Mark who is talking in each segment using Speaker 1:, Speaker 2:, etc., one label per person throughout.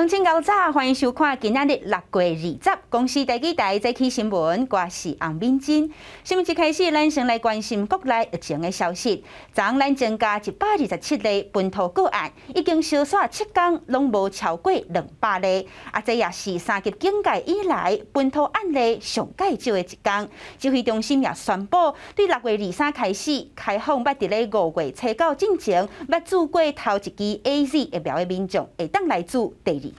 Speaker 1: 鄉親𠢕早，歡迎收看今仔日6月20，公視第幾台早起新聞，我是洪敏珍。新聞一開始，咱先來關心國內疫情的消息。昨昏咱增加127例本土個案，已經相紲7天攏無超過200例。啊，這也是三級警戒以來本土案例上蓋少的一天。指揮中心也宣布，對6月23開始開放，捌佇咧5月初9進前捌注過頭一劑 AZ 疫苗的民眾，會當來注第二劑。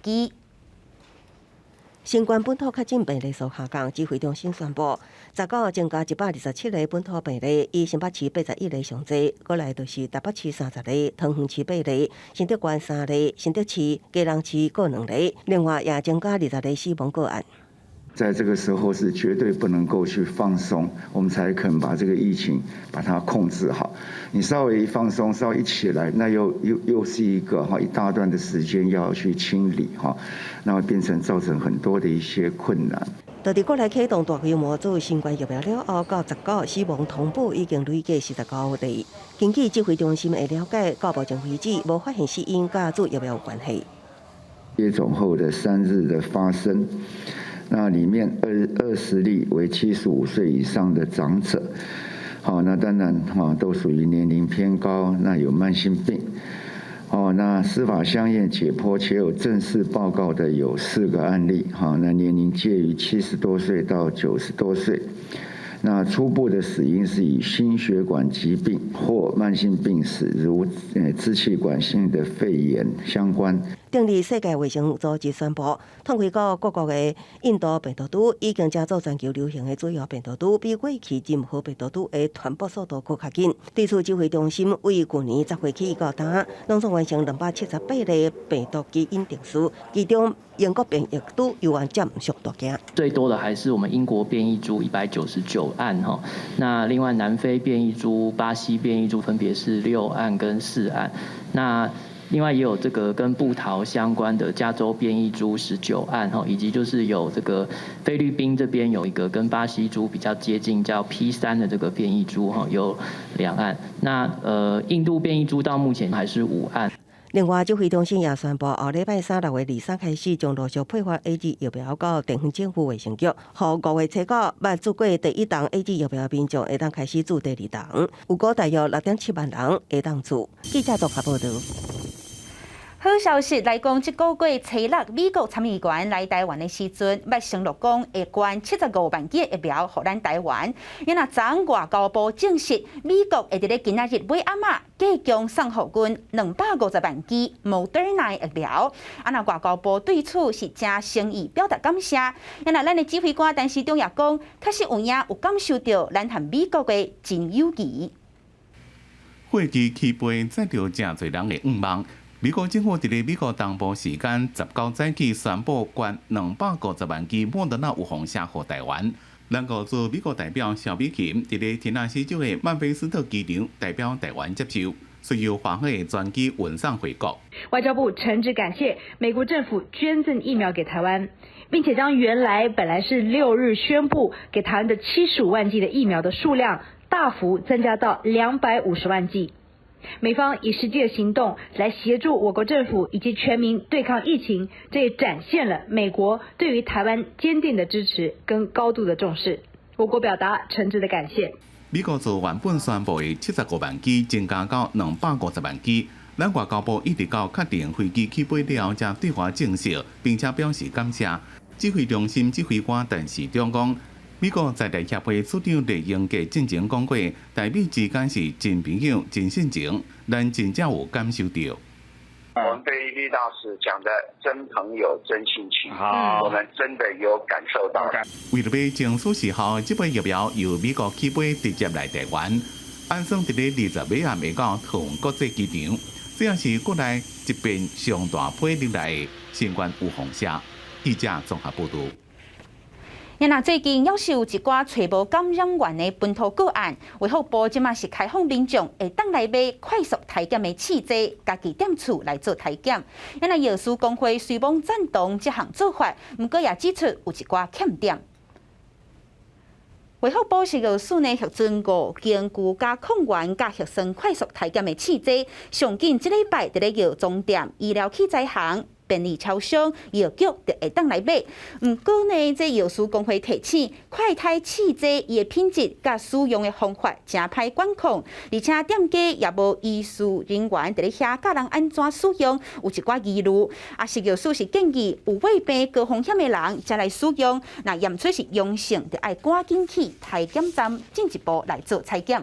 Speaker 2: 新冠本土確診病例數下降，指揮中心宣布，19增加127例本土病例，以新北市81例上濟，過來就是台北市30例，桃園市8例，新竹縣3例，新竹市、基隆市各2例，另外也增加20例死亡個案。
Speaker 3: 在這個時候是絕對不能夠去放鬆，我們才肯把這個疫情把它控制好。你稍微一放鬆，稍微一起來，那又是一個哈一大段的時間要去清理哈，那會變成造成很多的一些困難。
Speaker 2: 就佇國內啟動大規模注新冠疫苗了後，到19死亡通報已經累計49例。根據指揮中心的了解，到目前為止無發現死因佮注疫苗有關係。
Speaker 3: 接種後的3日的發生。那裡面20例為75歲以上的長者，好，那當然哈都屬於年齡偏高，那有慢性病，哦，那司法相驗解剖且有正式報告的有4個案例，哈，那年齡介於70多歲到90多歲，那初步的死因是以心血管疾病或慢性病史，如支氣管性的肺炎相關。
Speaker 2: 頂日世界衛生組織宣布，統計過各國的印度病毒株已經成做全球流行的主要病毒株，比過去任何病毒株的傳播速度閣較緊。對此，指揮中心為舊年10月起到今，攏總完成278例病毒基因定序，其中英國變異株猶原佔上大件。
Speaker 4: 最多的還是我們英國變異株199案哈，那另外南非變異株、巴西變異株分別是6案跟4案，那另外也有這個跟部桃相關的加州變異株19案哈，以及就是有這個菲律賓這邊有一個跟巴西株比較接近叫 P3的這個變異株哈，有2案。那印度變異株到目前還是5案。
Speaker 2: 另外，指揮中心也宣布，後禮拜三6月23開始，將陸續配發 AZ 疫苗到地方政府衛生局，予5月初9捌注過第一筒 AZ 疫苗民眾會當開始注第二筒，有估大約6.7萬人會當注。記者綜合報導。
Speaker 1: 好消息來講，這個月初六，美國參議員來台灣的時陣，捌承諾講會捐75萬劑疫苗予咱台灣。因若昨昏外交部證實，美國會佇咧今仔日尾暗仔繼續送予阮250萬劑莫德納疫苗。啊，若外交部對此是誠誠意表達感謝。因若咱的指揮官陳時中也講，確實有影有感受著咱和美國的真友誼。
Speaker 5: 飛機起飛載著誠濟人的願望。美國政府佇咧美國東部時間19早起宣布捐250萬劑莫德納預防射予台灣。咱國駐美國代表蕭美琴佇咧田納西州的曼菲斯特機場代表台灣接受，隨後華航的專機運送回國。
Speaker 6: 外交部誠摯感謝美國政府捐贈疫苗給台灣，並且將原來本來是6日宣布給台灣的75萬劑的疫苗的數量大幅增加到250萬劑。美方以實際的行動來協助我國政府以及全民對抗疫情，這也展現了美國對於台灣堅定的支持跟高度的重視。我國表達誠摯的感謝。
Speaker 5: 美國自原本宣布的75萬劑增加到250萬劑，咱外交部一直到確定飛機起飛了後，才對外證實，並且表示感謝。指揮中心指揮官陳時中講，美國在地協會處長酈英傑進前講過，台美之間是真朋友、真性情，咱真正有感受著。
Speaker 7: 我們對酈大使講的真朋友、真性情，我們真的有感受到。
Speaker 5: 為著欲爭取時效，這批疫苗由美國起飛直接來台灣，按算佇咧20尾暗會到桃園國際機場，這也是國內一遍上大批入來的新冠預防射。記者綜合報導。
Speaker 1: 若最近猶是有一寡揣無感染源的本土個案，衛福部這馬是開放民眾會當來買快速篩檢的試劑，家己踮厝來做篩檢。若藥師公會雖罔贊同這項做法，毋過也指出有一寡欠點。衛福部食藥署呢，核准五間居家抗原佮核酸快速篩檢的試劑，上緊這禮拜佇咧藥妝店、醫療器材行、便利超商、藥局就會當來買。毋過呢，這藥師公會提醒，快篩試劑伊的品質佮使用的方法誠歹管控，而且店家也無醫事人員佇咧遐教人按怎使用，有一寡疑慮。啊，食藥署是建議有胃病高風險的人才來使用，若驗出是陽性，就愛趕緊去篩檢站進一步來做採檢。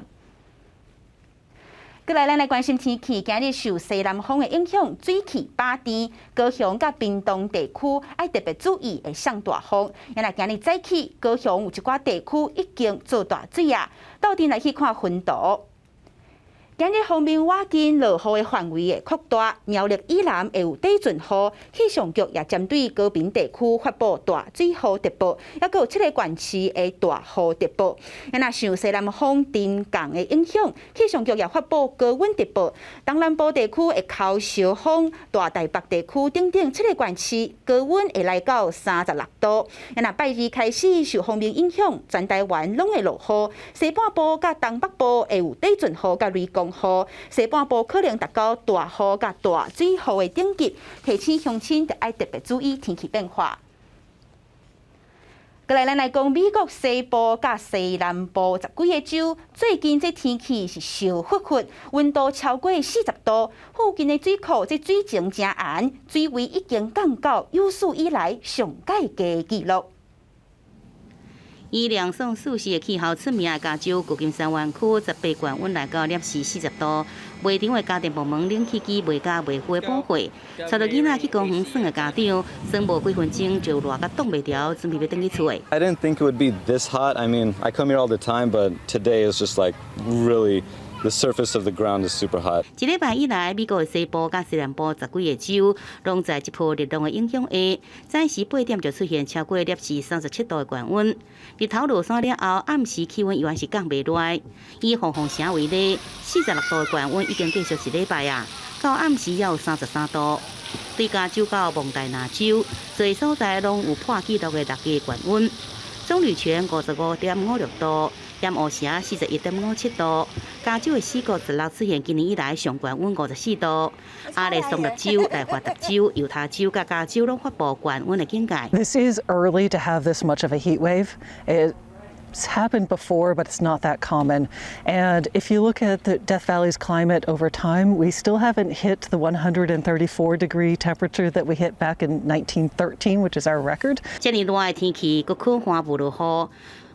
Speaker 1: 閣來，咱來關心天氣。今日受西南風的影響，水汽飽甜，高雄佮屏東地區愛特別注意會上大風。因為今日早起，高雄有一寡地區已經做大水啊。鬥陣來去看雲圖。今日鋒面倚近落雨的範圍會擴大，苗栗以南會有底陣雨。氣象局也針對高屏地區發布大水雨特報，猶閣有七个縣市的大雨特報。若受西南風沉降的影響，氣象局也發布高溫特報。東南部地區會較燒風，大台北地區等等七个縣市高溫會來到36度。若拜二開始受鋒面影響，全台灣攏會落雨，西半部佮東北部會有底陣雨佮雷公雨，西半部可能達到大雨佮大水雨的等級，提醒鄉親著愛特別注意天氣變化。閣來，咱來講美國西部佮西南部十幾个州，最近這天氣是燒沸沸，溫度超過40度，附近的水庫這水情誠絚，水位已經降到有史以來上蓋低的紀錄。
Speaker 8: 以涼爽舒適的氣候出名的加州舊金山灣區，18縣溫來到攝氏40度。賣場的家電部門冷氣機袂加袂付的補貨，帶著囡仔去公園耍的家長，耍無幾分鐘就熱甲擋袂牢，準備欲轉去厝。
Speaker 9: I didn't think it would be this hot. I mean, I come here all the time, but today is just like really the surface of the ground is super hot.
Speaker 8: 一禮拜以來，美國的西部佮西南部十幾個州，攏在這波熱浪的影響下，早時8點就出現超過37°C的高溫。日頭落山了後，暗時氣溫依然是降袂落來。以鳳凰城為例，46度的高溫已經繼續一禮拜啊，到暗時猶有33度。對加州到蒙大拿州，濟所在攏有破紀錄的六個高溫。棕櫚泉55.56度，鹽湖城41.57度，加州的死谷十六出現今年以來上懸溫54度，亞利桑那州、內華達州、猶他州佮加州攏發布高溫的警戒。
Speaker 10: This is early to have this much of a heat wave. It's happened before, but it's not that common. And if you look at the Death Valley's climate over time, we still haven't hit the 134-degree temperature that we hit back in 1913, which is our record.
Speaker 8: 這麼熱的天氣，閣可旱無落雨，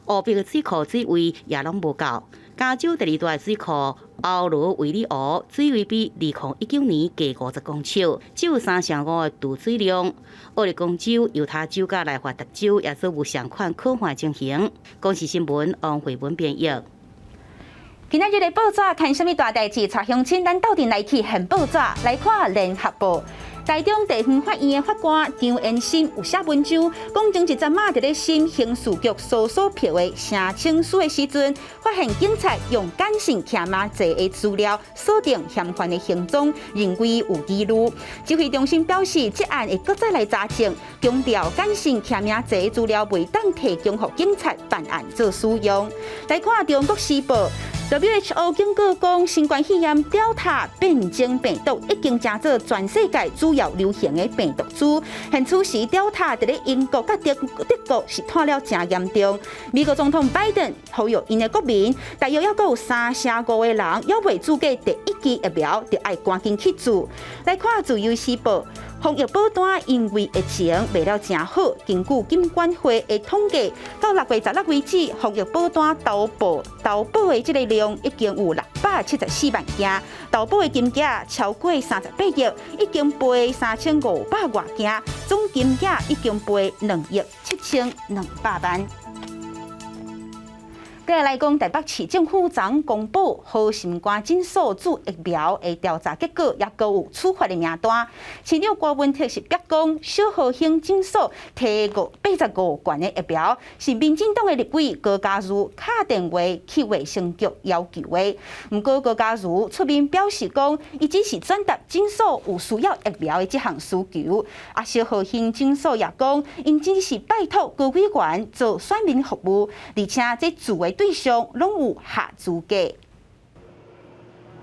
Speaker 8: 湖邊的水庫水位也攏無夠。加州第二大水庫歐羅維利湖水位比2019年低50公尺，只有三成五的儲水量。奧勒岡州、猶他州佮內華達州也都有相款可旱情形。公視新聞王慧文編譯。
Speaker 1: 今仔日的報紙看啥物大代誌？帶鄉親咱鬥陣來去現報紙來看聯合報。台中地方法院的法官張延森有寫文章，講前一陣仔佇咧審刑事局訴訟票的聲請書的時陣，發現警察用簡訊簽名坐的資料鎖定嫌犯的行蹤，認為有疑慮。指揮中心表示，這案會閣再來查證，強調簡訊簽名坐的資料袂當提供予警察辦案做使用。來看《中國時報》。WHO 警告講，新冠肺炎 Delta 變種病毒已經成做全世界主要流行的病毒株。現此時 Delta 佇咧英國佮德國是湠了誠嚴重。美國總統拜登呼籲𪜶的國民，大約猶閣有三成五的人猶未注過第一劑疫苗，就愛趕緊去注。來看《自由時報》。防疫保單因為疫情賣了誠好，根據金管會的統計，到6月16為止，防疫保單投保的這个量已經有674萬件，投保的金額超過38億，已經賠3500外件，總金額已經賠2億7200萬。繼來講，台北市政府昨公布好心肝診所注疫苗的調查結果，猶閣有處罰的名單。市長郭文鐵是逼講，小和興診所提85罐的疫苗，是民進黨的立委高嘉瑜敲電話去衛生局要求的。毋過高嘉瑜出面表示講，伊只是轉達診所有需要疫苗的這項需求。啊，小和興診所也講，𪜶只是拜託高委員做選民服務，而且這注的對象攏有合資格。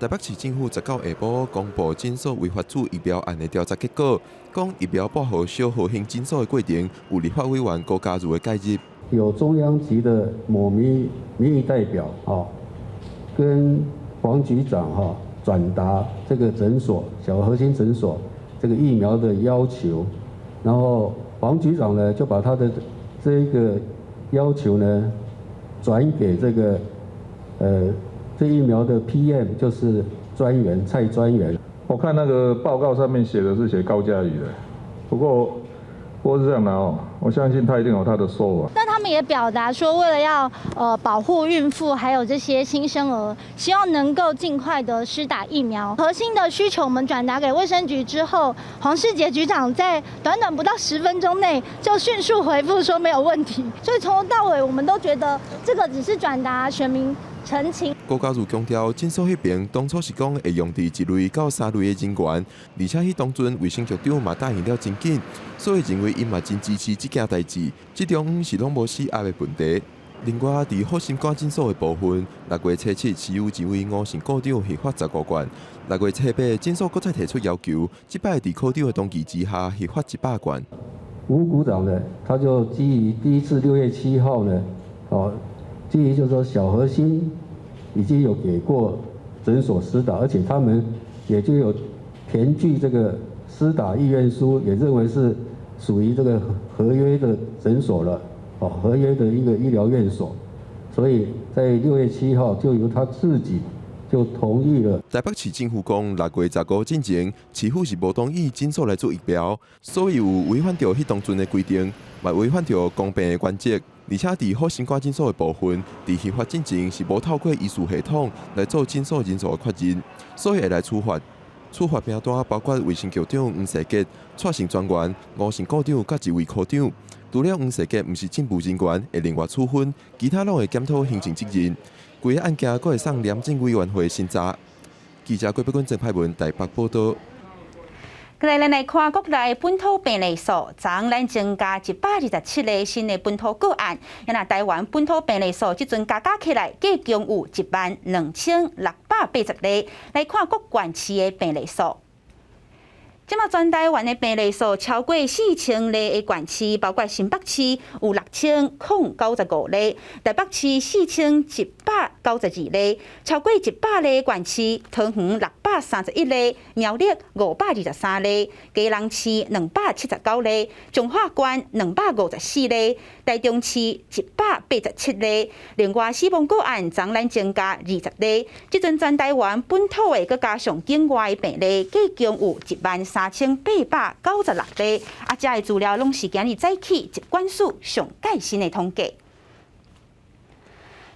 Speaker 11: 台北市政府19下晡公布診所違法注疫苗案的調查結果，講疫苗撥予小和興診所的過程有立法委員高嘉瑜的介入。
Speaker 12: 有中央級的某民意代表哦，跟黃局長哈轉達這個診所小核心診所這個疫苗的要求，然後黃局長呢就把他的這個要求呢轉給這個這疫苗的 PM 就是專員蔡專員。
Speaker 13: 我看那個報告上面寫的是寫高嘉瑜的，不過是這樣的哦，我相信他一定有他的說法。
Speaker 14: 那他們也表達說，為了要保護孕婦還有這些新生兒，希望能夠盡快的施打疫苗。核心的需求我們轉達給衛生局之後，黃世傑局長在短短不到10分鐘內就迅速回覆說沒有問題。所以從頭到尾，我們都覺得這個只是轉達選民陳情。
Speaker 11: 高嘉瑜強調，診所彼邊當初是講會用佇一類到三類的人員，而且彼當陣衛生局長嘛答應了真緊，所以認為𪜶嘛真支持這件代誌。這中是攏無死鴨的問題。另外，佇好心肝診所的部分，6月初7市府一位吳姓股長核發15罐，6月初8診所閣再提出要求，這擺佇科長的同意之下核發100罐。
Speaker 12: 吳股長呢，他就基於第一次6月7號呢，哦，基於就是說小核心已經有給過診所施打，而且他們也就有填具這個施打意願書，也認為是屬於這個合約的診所了，哦，合約的一個醫療院所，所以在6月7號就由他自己就同意了。
Speaker 11: 台北市政府講，6月15進前，市府是無同意診所來注疫苗，所以有違反著彼當陣的規定，嘛違反著公平的原則。而且佇好心肝診所的部分，佇核發進前是無透過醫事系統來做診所人數的確認，所以會來處罰。處罰名單包括衛生局長黃世傑、蔡姓專員、吳姓股長佮一位科長。除了黃世傑毋是政務人員，會另外處分，其他攏會檢討行政責任。規个案件閣會送廉政委員會審查。記者郭碧君、鄭派文台北報道。
Speaker 1: 來，咱來看國內本土病例數，昨咱增加127個新的本土個案。若台灣本土病例數這陣加加起來，計共有1萬2680例。來看各縣市的病例數。這馬全台灣的病例數超過4000例的縣市，包括新北市有6095例，台北市4192例，超過100例的縣市，桃園631例，苗栗523例，基隆市279例，彰化縣254例，台中市187例。另外死亡個案昨咱增加20例，這陣全台灣本土的閣加上境外的病例，計共有1萬3896例，啊，這个資料攏是今日早起疾管署上蓋新的統計。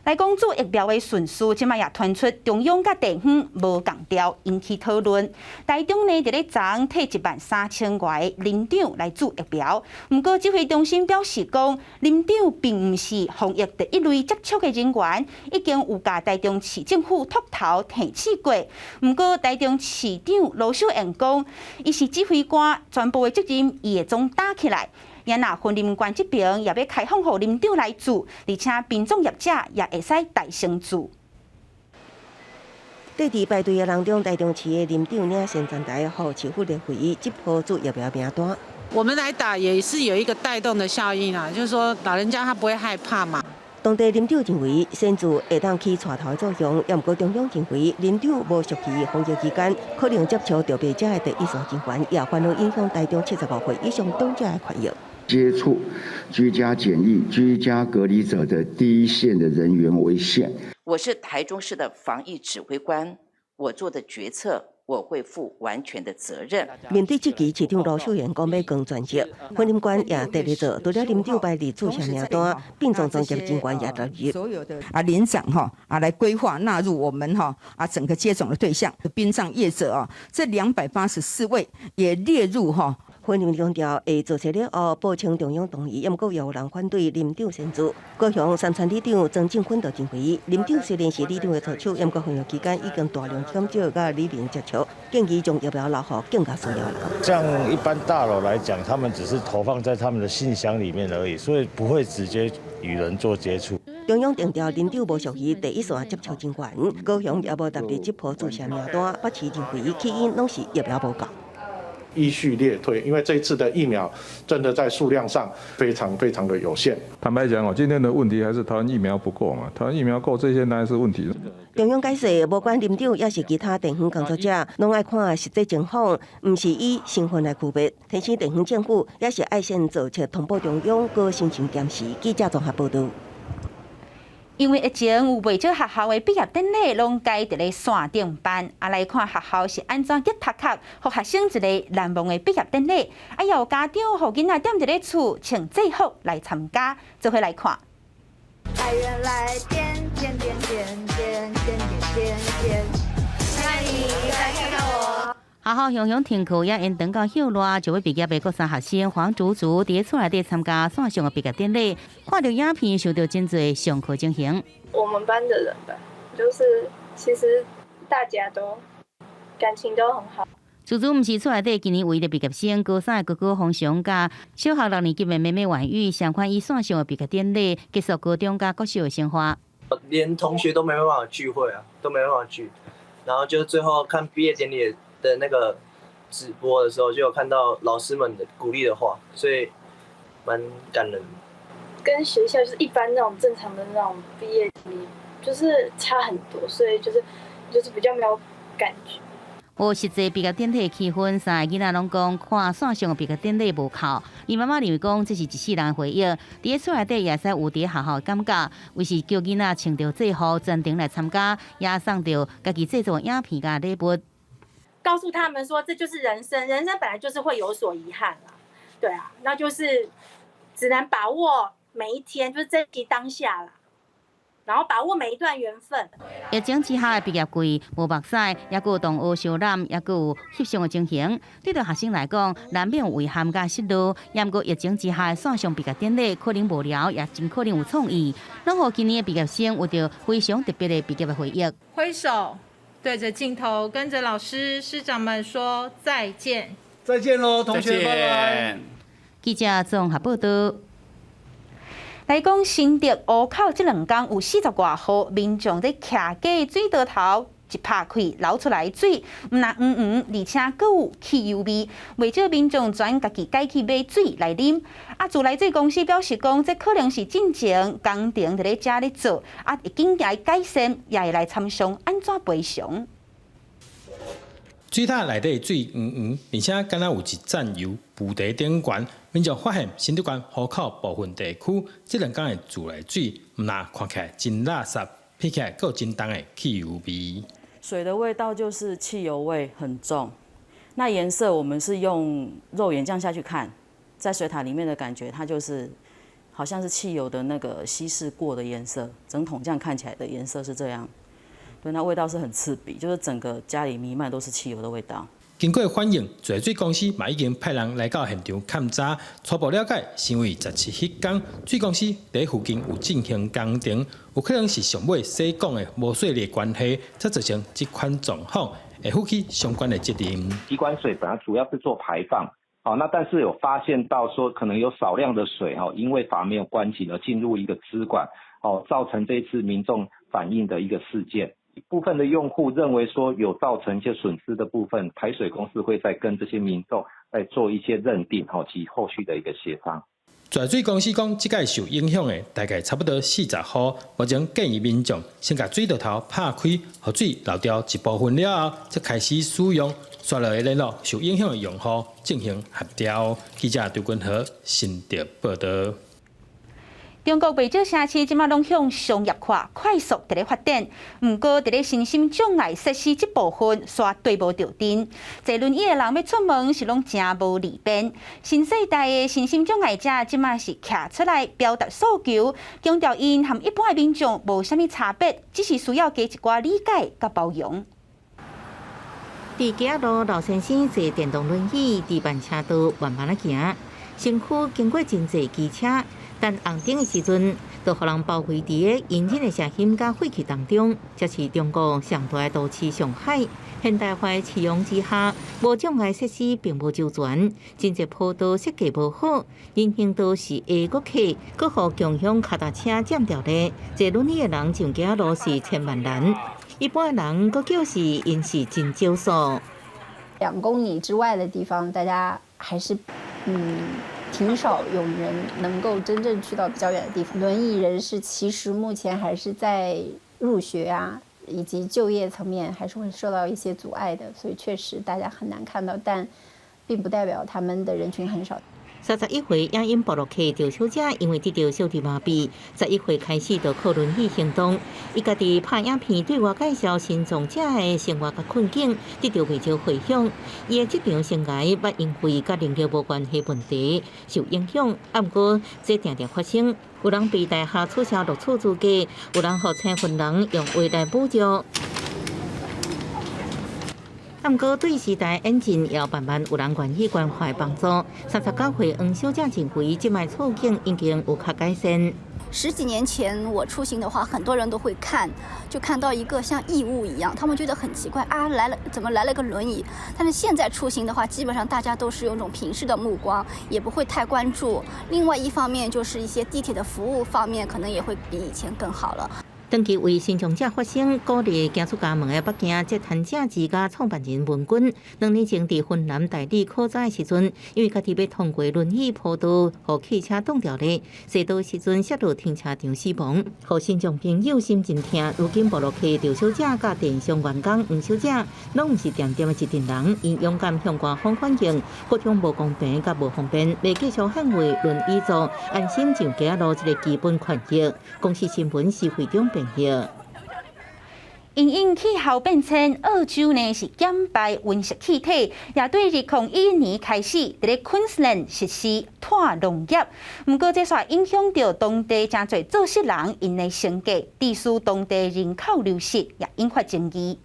Speaker 1: 來講注疫苗的順序，這馬也傳出中央佮地方無仝調，引起討論。台中呢，佇咧昨提1萬3000外个林長來注疫苗，毋過指揮中心表示講，林長並毋是防疫第一類接觸的人員，已經有共台中市政府託頭提醒過。毋過台中市長盧秀燕講，伊是指揮官，全部的責任伊會總擔起來。若雲林縣這邊也欲開放予林長來注，而且殯葬業者也會使代先注。
Speaker 2: 佇佇排隊的人中，台中市的林長領先前台，予市府聯會議這波注疫苗名單。
Speaker 15: 我們來打也是有一個帶動的效應啊，就是說老人家他不會害怕嘛。
Speaker 2: 當地林長認為，先注會當起帶頭的作用，也毋過中央認為林長無屬於防疫期間可能接觸著病者的第一線人員，也反而影響台中75歲以上長者的權益。
Speaker 3: 接觸居家檢疫、居家隔離者的第一線的人員為限。
Speaker 16: 我是台中市的防疫指揮官，我做的決策，我會負完全的責任。
Speaker 2: 面對這期市長盧秀燕講欲扛全責，雲林縣也特別做，除了林長排佇注射名單，殯葬專業人員也納入。
Speaker 17: 所有的啊林長哈啊來規劃納入我們哈啊整個接種的對象，殯葬業者啊，這284位也列入哈。
Speaker 2: 芬林強調會做出了後，報請中央同意，毋過有人反對林長擅自。高雄三川里長曾正坤就認為，林長雖然是里長的助手，毋過防疫期間已經大量減少佮里民接觸，建議將疫苗留予更加需要人。
Speaker 18: 像一般大樓來講，他們只是投放在他們的信箱裡面而已，所以不會直接與人做接觸。
Speaker 2: 中央定調林長無屬於第一線接觸人員，高雄也無納入這波注射名單，北市認為起因攏是疫苗無夠。
Speaker 19: 依序列推，因為這一次的疫苗真的在數量上非常非常的有限。
Speaker 13: 坦白講哦，今天的問題還是台灣疫苗不夠嘛，台灣疫苗夠，這些當然是問題。
Speaker 2: 中央解釋，無管林長抑是其他地方工作者，攏愛看實際情況，毋是以身份來區別。提醒地方政府也是愛先做出通報中央，閣審慎檢視。記者綜合報導。
Speaker 1: 因為疫情有袂少學校的畢業典禮攏改佇咧線頂辦，啊來看學校是按怎激頭殼，予學生一个難忘的畢業典禮。啊，也有家長予囡仔踮佇咧厝穿制服來參加，做伙來看。
Speaker 20: 來源來電，點點點點點點點點，歡迎來看看我。
Speaker 8: 學校雄雄停課也延長到歇熱，就欲畢業的國三學生黃竹竹佇厝內底參加線上的畢業典禮，看著影片，想著真濟上課情形。
Speaker 21: 我們班的人吧，就是其實大家都感情都很好。
Speaker 8: 竹竹毋是厝內底今年唯一的畢業生，高三的哥哥馮翔佮小學六年級的妹妹婉玉，相款以線上的畢業典禮結束高中佮國小的生活。
Speaker 22: 連同學都沒辦法聚會啊，都沒辦法聚，然後就最後看畢業典禮的那個直播的時候，就有看到老師們的鼓勵的話，所以蠻感人。
Speaker 21: 跟學校就是一般那種正常的那種畢業典禮，就是差很多，所以就是比較沒有感覺。
Speaker 8: 無實際畢業典禮氣氛，三个囡仔攏講看線上畢業典禮無哭。𪜶媽媽認為講這是一世人的回憶，佇厝內底也使有佇學校的感覺，於是叫囡仔穿著制服專程來參加，也送著家己製作影片佮禮物。
Speaker 23: 告訴他們說，這就是人生，人生本來就是會有所遺憾啦，對啊，那就是只能把握每一天，就是珍惜當下啦，然後把握每一段緣分。
Speaker 8: 疫情之下的畢業季，無目屎，抑閣有同學相攬，抑閣有翕相的情形，對著學生來講，難免有遺憾佮失落。毋過疫情之下的線上畢業典禮可能無聊，也真可能有創意，攏予今年的畢業生有著非常特別的畢業的回憶。
Speaker 24: 揮手。對着鏡頭，跟着老師、師長們說再見。
Speaker 25: 再見嘍，同學，拜拜。
Speaker 8: 記者綜合報道。
Speaker 1: 來講新竹湖口這兩工有四十外戶民眾佇徛架水道頭一拍開流出來水，毋但黃黃，而且閣有汽油味，袂少民眾轉家己改去買水來啉。啊，自來水公司表示講，這可能是進前工程佇咧遮咧做，啊，會緊來改善，也會來參詳按怎賠償。
Speaker 26: 水塔內底水黃黃，而且敢若有一層油浮佇頂懸。民眾發現新竹縣湖口部分地區，這兩工的自來水，毋但看起來真垃圾，聞起來閣有真重的汽油味。
Speaker 27: 水的味道就是汽油味很重，那顏色我們是用肉眼這樣下去看，在水塔裡面的感覺，它就是好像是汽油的那個稀釋過的顏色，整桶這樣看起來的顏色是這樣。對，那味道是很刺鼻，就是整個家裡彌漫都是汽油的味道。
Speaker 26: 經過反映，自來水公司嘛已經派人來到現場勘查，初步了解，是因為17彼工水公司佇附近有進行工程，有可能是上尾洗管的無細膩關係，才造成這款狀況，會負起相關的責任。
Speaker 28: 機關水本來主要是做排放，好，那但是有發現到說可能有少量的水，因為閥沒有關緊而進入一個支管，哦，造成這次民眾反映的一個事件。部分的用戶認為說有造成一些損失的部分，台水公司會再跟這些民眾來做一些認定，及後續的一個協商。
Speaker 26: 自來水公司講，這屆受影響的大概差不多40戶，目前建議民眾先共水道頭拍開，予水漏掉一部分了後，才開始使用。煞落會聯絡受影響的用戶進行協調。記者張君和新竹報道。
Speaker 1: 中國袂少城市這馬攏向商業化快速佇咧發展，毋過佇咧身心障礙設施這部分，煞對無著陣。坐輪椅的人欲出門是攏誠無利便。新世代的身心障礙者這馬是徛出來表達訴求，強調𪜶和一般的民眾無啥物差別，只是需要加一寡理解佮包容。
Speaker 8: 佇街仔路，老先生坐電動輪椅佇慢車道慢慢仔行，身軀經過真濟機車，等紅燈的時陣，就予人包圍佇个引擎的聲音佮火氣當中。這是中國上大的都市上海，現代化的市容之下，無障礙設施並無周全，真濟坡道設計無好，人行道是下閣客，閣予共享跤踏車佔著咧。坐輪椅的人上街仔路是千萬人。一般人閣叫是𪜶是真少數。
Speaker 4: 2公里之外的地方，大家還是挺少有人能夠真正去到比較遠的地方。輪椅人士其實目前還是在入學啊以及就業層面還是會受到一些阻礙的，所以確實大家很難看到，但並不代表他們的人群很少。
Speaker 8: 31歲影音部落客趙小姐因為得著小兒麻痹，11歲開始就靠輪椅行動。伊家己拍影片對外介紹身障者的生活佮困境，得著袂少迴響。伊的職場生涯捌因為佮能力無關係問題受影響，啊，毋過這定定發生。有人被大學取消錄取資格，有人予身份人用話來侮辱。啊，毋過對時代演進，也慢慢有人願意關懷幫助。39歲黃小姐認為，這擺處境已經有較改善。
Speaker 5: 十幾年前我出行的話，很多人都會看，就看到一個像異物一樣，他們覺得很奇怪啊，來了怎麼來了個輪椅？但是現在出行的話，基本上大家都是用種平視的目光，也不會太關注。另外一方面，就是一些地鐵的服務方面，可能也會比以前更好了。
Speaker 8: 長期為身障者發聲、鼓勵行出家門的北京截癱者之家創辦人文君，2年前佇芬蘭代理考察的時陣，因為家己欲通過輪椅坡道，予汽車擋著咧，踅倒時陣摔落停車場死亡，予身障朋友心真疼。如今部落客趙小姐佮電商員工黃小姐，攏毋是恬恬的一陣人，𪜶勇敢向官方反映各種無公平佮無方便，欲繼續捍衛輪椅族安心上街仔路這个基本權益。公視新聞施會長編譯。
Speaker 1: 因應氣候變遷，澳洲呢是減排溫室氣體，也對2011年開始，佇咧昆士蘭實施碳農業。毋過這煞影響著當地誠濟做穡人𪜶的生計，致使當地人口流失，也引發爭議。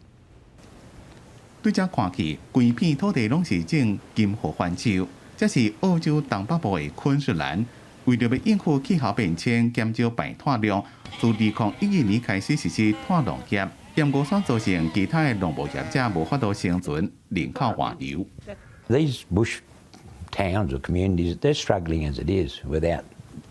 Speaker 6: 對遮看去，規片土地攏是種金合歡樹，這是澳洲東北部的昆士蘭。為著欲應付氣候變遷，減少排碳量，自2012年開始實施碳農業。毋過煞造成其他的農牧業者無法度生存，人口外流。
Speaker 7: These bush towns or communities, they're struggling as it is without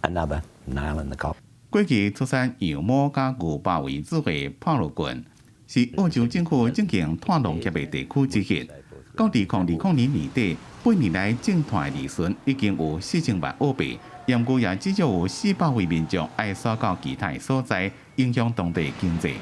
Speaker 7: another nail in the coffin.
Speaker 6: 過去出產羊毛佮牛肉為主的帕羅郡，是澳洲政府進行碳農業的地區之一。到2020年年底，8年來種碳的利潤已經有4000萬澳幣，毋過也至少有400位民眾愛徙到其他的所在，影響當地經濟。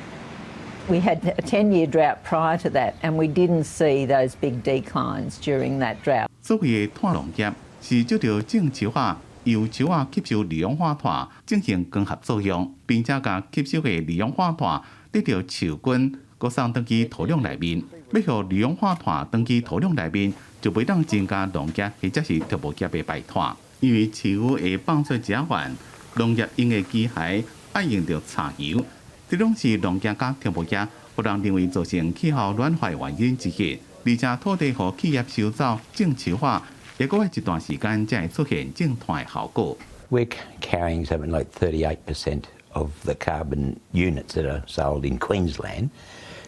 Speaker 9: We had a 10-year drought prior to that, and we didn't see those big declines during that drought.
Speaker 6: 所謂的碳農業是藉著種樹仔，由樹仔吸收二氧化碳進行光合作用，並且共吸收的二氧化碳得著樹根，閣送轉去土壤內面。欲予二氧化碳轉去土壤內面，就袂當增加農業或者是畜牧業的排碳，因為樹會放出甲烷，農業用的機械愛用著柴油。這攏是農業佮畜牧業，予人認為造成氣候暖化原因之一。而且土地予企業收走種樹仔，會閣愛一段時間才會出現種碳的效果。
Speaker 7: We're carrying something like 38% of the carbon units that are sold in Queensland.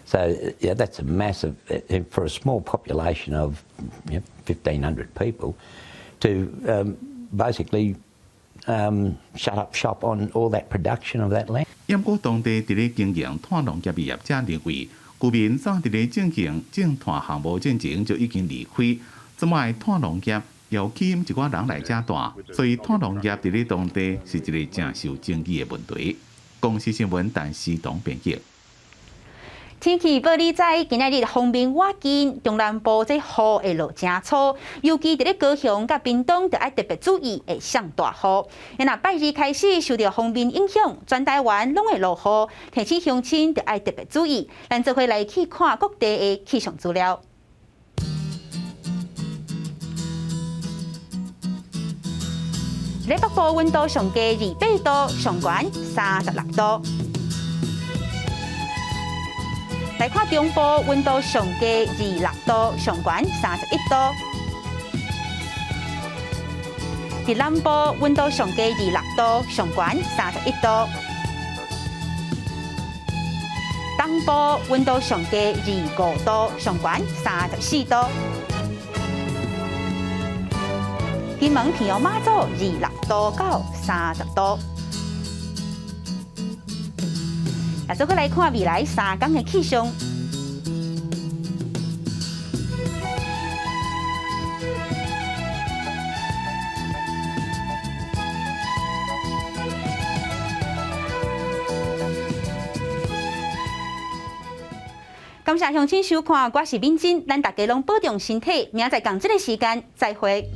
Speaker 7: So yeah, that's a massive for a small population of 1,500 people to basically shut up shop on all that production of that land.
Speaker 6: 毋過當地佇咧經營碳農業的業者認為，居民早佇咧進行種碳項目進前就已經離開，這擺碳農業又吸引一寡人來遮住，所以碳農業佇咧當地是一个誠受爭議的問題。公視新聞陳思彤編譯。
Speaker 1: 天氣報你知，今仔日鋒面倚近，中南部這雨會落誠粗，尤其佇咧高雄佮屏東，著愛特別注意會上大雨。若拜二開始受著鋒面影響，全台灣攏會落雨，提醒鄉親著愛特別注意。咱做伙來去看各地的氣象資料。咧北部溫度上低28度，上懸36度。來看中部溫度上低26度，上懸31度。佇南部溫度上低26度，上懸31度。東部溫度上低25度，上懸34度。金門平陽馬祖26度到30度。啊，做伙來看未來3工的氣象。感謝鄉親收看，我是敏珍，咱大家攏保重身體，明仔載仝這个時間再會。